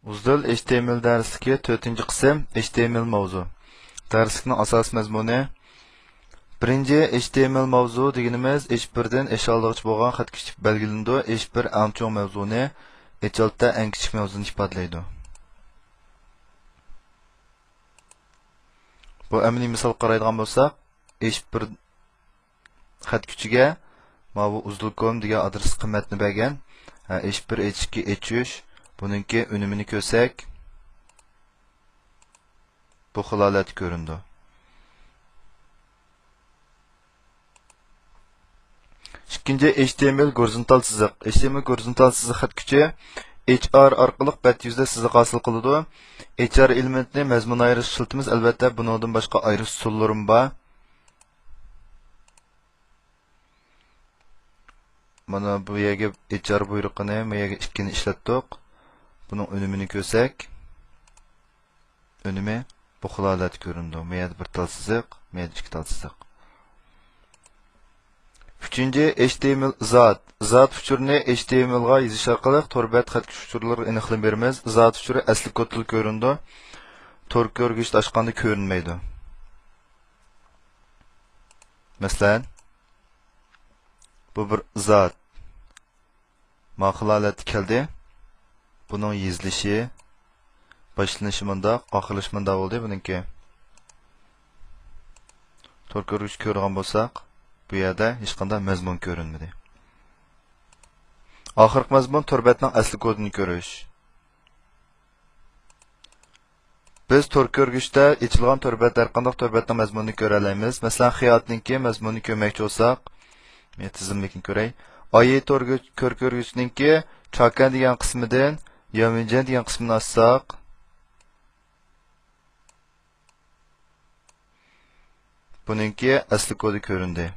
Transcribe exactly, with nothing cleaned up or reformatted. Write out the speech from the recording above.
ئۇزدىل ئېچ تى ئېم ئېل دەرسلىكى، تۆتىنچى قىسىم، ئېچ تى ئېم ئېل ماۋزۇ. دەرسلىكنىڭ ئاساسىي مەزمۇنى. بىرىنچى، ئېچ تى ئېم ئېل ماۋزۇ دېگىنىمىز ئېچ بىردىن ئېچ ئالتىغىچە بولغان خەت كۈچى بەلگىلىنىدۇ. ئېچ بىر ئەڭ چوڭ مەۋزۇنى، ئېچ ئالتە ئەڭ كىچىك مەۋزۇنى ئىپادىلەيدۇ. بۇ ئەمەلىي مىسالغا قارايدىغان بولساق، ئېچ بىر خەت كۈچىگە ماۋۇ ئۇزدىل كوم دېگەن ئادرېس قىممەتنى بەرگەن. ھە، ئېچ بىر، ئېچ ئىككى، ئېچ ئۈچ، بۇنىڭكى ئۈنۈمىنى كۆرسەك، بۇ خىل ھالەتتە كۆرۈنىدۇ. ئىككىنچى، ئېچ تى ئېم ئېل گورىزونتال سىزىق. ئېچ تى ئېم ئېل گورىزونتال سىزىق خەت كۈچى ئېچ ئار ئارقىلىق بەت يۈزىدە سىزىق ھاسىل قىلىدۇ. ئېچ ئار ئېلېمېنتنى مەزمۇن ئايرىش ئىشلىتىمىز. ئەلۋەتتە، بۇنىڭدىن باشقا ئايرىش ئۇسۇللىرىمۇ بار. مانا بۇ يەرگە ئېچ ئار بۇيرۇقىنى، بۇ يەرگە ئىككىنى ئىشلەتتۇق. بۇنىڭ ئۈنۈمىنى كۆرسەك، ئۈنۈمى بۇ خىل ھالەتتە كۆرۈنىدۇ. بۇ يەردە بىر تال سىزىق، بۇ يەردە ئىككى تال سىزىق. ئۈچىنچى، ئېچ تى ئېم ئېل ئىزاھات. ئىزاھات ئۇچۇرىنى ئېچ تى ئېم ئېلغا يېزىش ئارقىلىق تور بەت خەت كۈچ ئۇچۇرلىرىغا ئېنىقلىما بېرىمىز. ئىزاھات ئۇچۇرى ئەسلى كودتىلا كۆرۈنىدۇ. تور كۆرگۈچتە ئاچقاندا كۆرۈنمەيدۇ. مەسىلەن، بۇ بىر ئىزاھات. ماقۇل ھالەتتە كەلدى. بۇنىڭ يېزىلىشى، باشلىنىشى مۇنداق، ئاخىرلىشى مۇنداق بولدى بۇنىڭكى. تور كۆرگۈچ كۆرىدىغان بولساق، بۇ يەردە ھېچقانداق مەزمۇن كۆرۈنمىدى. ئاخىرقى مەزمۇن تور بەتنىڭ ئەسلى كودىنى كۆرۈش. بىز تور كۆرگۈچتە ئېچىلغان تور بەت، ھەرقانداق تور بەتنىڭ مەزمۇنىنى كۆرەلەيمىز. مەسىلەن، خىياتنىڭكى مەزمۇنىنى كۆرمەكچى بولساق، مەن تىزىملىكىنى كۆرەي. ئايى تور گۈ-، كۆر كۆرگۈچنىڭكى چاكەن دېگەن قىسمىدىن ياۋمىنجەن دېگەن قىسمىنى ئاچساق، بۇنىڭكى ئەسلى كودى كۆرۈندى.